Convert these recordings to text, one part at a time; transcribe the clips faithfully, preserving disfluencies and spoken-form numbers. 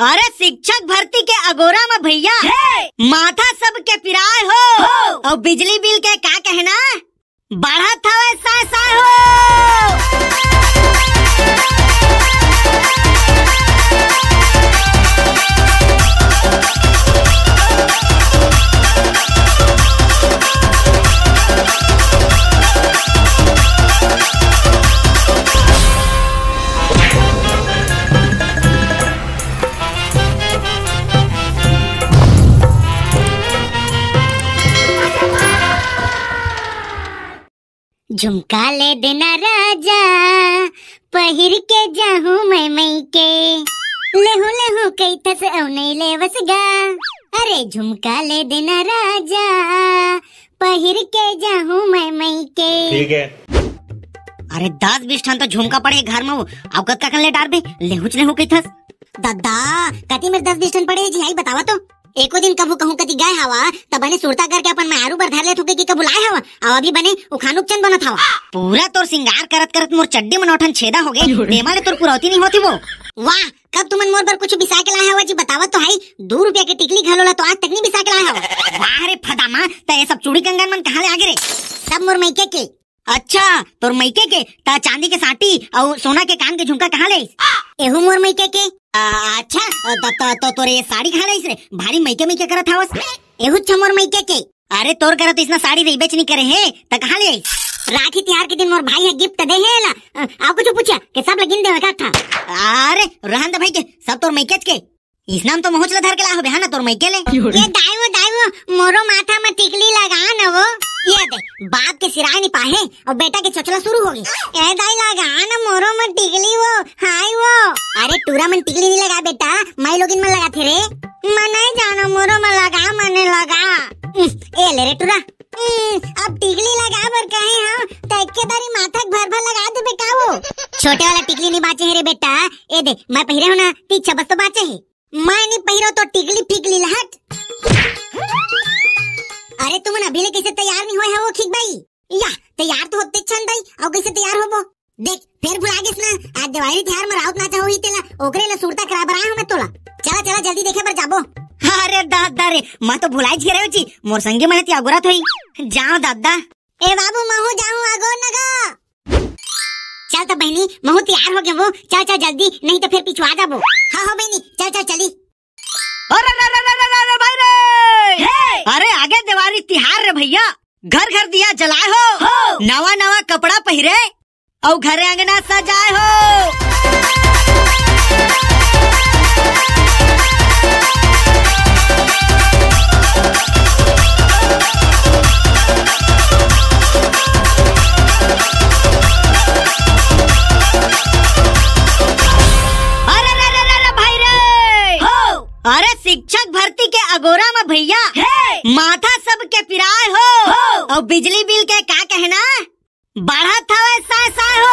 अरे शिक्षक भर्ती के अगोरा म भैया, हे! माथा सबके पिराय हो। हो! अउ बिजली बिल के का कहना, बढ़त हवय साय साय हो। झुमका ले देना राजा, पहिर के जाहूं मैं मइके। लेहूं लेहूं कहिथस अउ नइ लेवस गा। अरे झुमका ले देना राजा, पहिर के जाहूं मैं मइके। ठीक है। अरे दस बीस ठन तो झुमका पड़े घर म, अउ कतका कन ले डारबे? लेहूंच लेहूं कहिथस। ददा, कति मेर दस बीस ठन पड़े हे जी, हाई बतावा तो। एको दिन कभू कहूं कति गए हवा, त बने सुरता करके अपन मेहरू बर धर लेथव कि कभू लाए हवा, अउ अभी बने उखानुक चन बनत हवा। पूरा तोर सिंगार करत करत मोर चड्डी म नौ ठन छेदा हो गे, तेमा ले तोर पुरौती नइ होती वो। वाह, कब तुमन मोर बर कुछ बिसा के लाए हवा जी, बतावा तो हाई। दू रुपया के टिकली घलो ला तो आज तक नइ बिसा के लाए हवा। वाह रे फदामा, त ये सब चूड़ी कंगन मन कहाँ ले आगे रे? सब मोर मइके के। अच्छा, तोर मइके के? त चांदी के साटी अउ सोना के कान के झुमका कहाँ ले? एहू मोर मइके के। आ, अच्छा, त, त, त तोर ये साड़ी कहाँ ले रे? भारी मइके मइके करत हवस। एहू छ मोर मइके के। अरे तोर करा तो इसना साड़ी रहिबेच नइ करे हे, त कहाँ ले? राखी तिहार के दिन मोर भाई ह गिफ्ट दे हे ला। अ, अउ कुछ पूछा के सब ल गिन देवे का था। अरे रहन दे भाई के, सब तोर मइकेच के। इसना म तो महूंच ला धर के लाए होबे, हा ना, तोर मइके ले। ए दाई वो, दाई वो, मोरो माथा म टिकली लगा न वो। ये दे, बाप के सिराय नइ पाहे अउ बेटा के चोचला शुरू हो गे। ए दाई लगा न मोरो म टिकली वो, हाय वो। अरे टूरा मन टिकली नइ लगा बेटा, माई लोगिन मन लगाथे रे। मैं नइ जानंव, मोरो म लगा, मने लगा। उम, ए ले रे टूरा। उम, अब टिकली लगा बर कहे हंव, त एके दारी माथा के भर भर लगा देबे का वो? छोटे वाला टिकली नइ बांचे हे रे बेटा, ए दे, मैं पहिरे हंव ना, तीछा बस तो बांचे हे। मैं नइ पहिरंव तो टिकली फिकली ल हट। अरे तुमन अभी ले कइसे तैयार नइ होए हवव खिक बाई? या, तैयार तो होतेच हन दाई, अउ कइसे तैयार होबो? देख, फेर भुला गेस ना, आज देवारी तिहार म राउत नाचा होही तेला, ओकरे ले सुरता कराय बर आए हंव मैं तोला। चला, चला, जल्दी देखे बर जाबो। अरे ददा रे, मैं तो भुलाइच गे रहेंव जी, मोर संगी मन ह तिहा अगोरत होही। जांव ददा। ए बाबू, महूं जाहूं अगोर न गा। चल त बहिनी, महूं तियार हो गेंव वो, चल चल जल्दी, नहीं त फेर पिछुआ जाबो। हाँ हो बहिनी, चल चल चली। अरे, अरे, अरे, अरे, अरे, अरे, भाई रे! हे! अरे, आगे देवारी तिहार रे भइया, घर घर दिया जलाए हो, हो! नवा नवा कपड़ा पहिरे, अउ घरे अंगना सजाए हो। अरे, अरे, अरे, अरे, भाई रे! हो! अरे, शिक्षक भर्ती के अगोरा म भइया, हे! माथा सबके पिराय हो, हो! अउ बिजली बिल के का कहना? बढ़त हवय साय साय हो।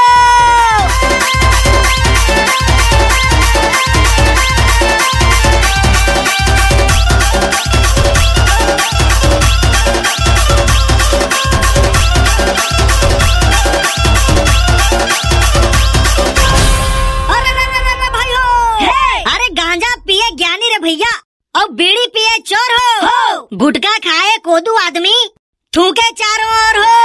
अरे, अरे, अरे, अरे, भाई हो। हे। अरे, गांजा पिए ज्ञानी रे भइया, अउ बीड़ी पिए चोर हो। हो। गुटखा खाए कोदू आदमी, थूके चारों ओर हो।